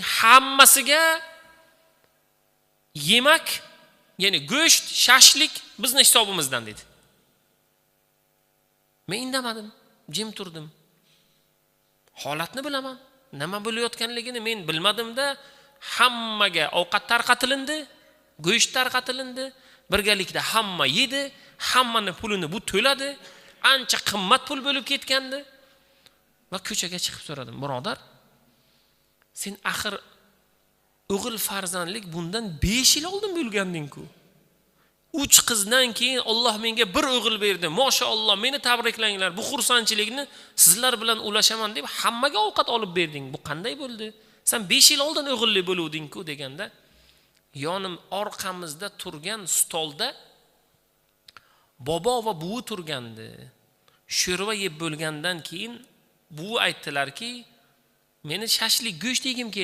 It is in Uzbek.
Hammasiga yemak, ya'ni go'sht, shashlik bizni hisobimizdan dedi. Men indamadim, jim turdim. Holatni bilaman. Nima bo'layotganligini men bilmadimda, hammaga ovqat tarqatilindi, go'sht tarqatilindi, birgalikda hamma yedi, hammani pulini bu to'ladi, ancha qimmat pul bo'lib ketgandi. Va ko'chaga chiqib so'radim: "Birodar, sen axir o'g'il farzandlik bundan 5 yil oldin bo'lganding-ku. 3 qizdan keyin Alloh menga bir o'g'il berdi. Mashalloh, meni tabriklanglar. Bu xursandchilikni sizlar bilan ulashaman deb hammaga ovqat olib berding. Bu qanday bo'ldi? Sen 5 yil oldin o'g'illi bo'luvding-ku" deganda, yonim orqamizda turgan stolda bobo va buvi turgandi. Sho'rva yeb bo'lgandan keyin buvi aytdilarki, meni shashlik go'sht yegim keldi.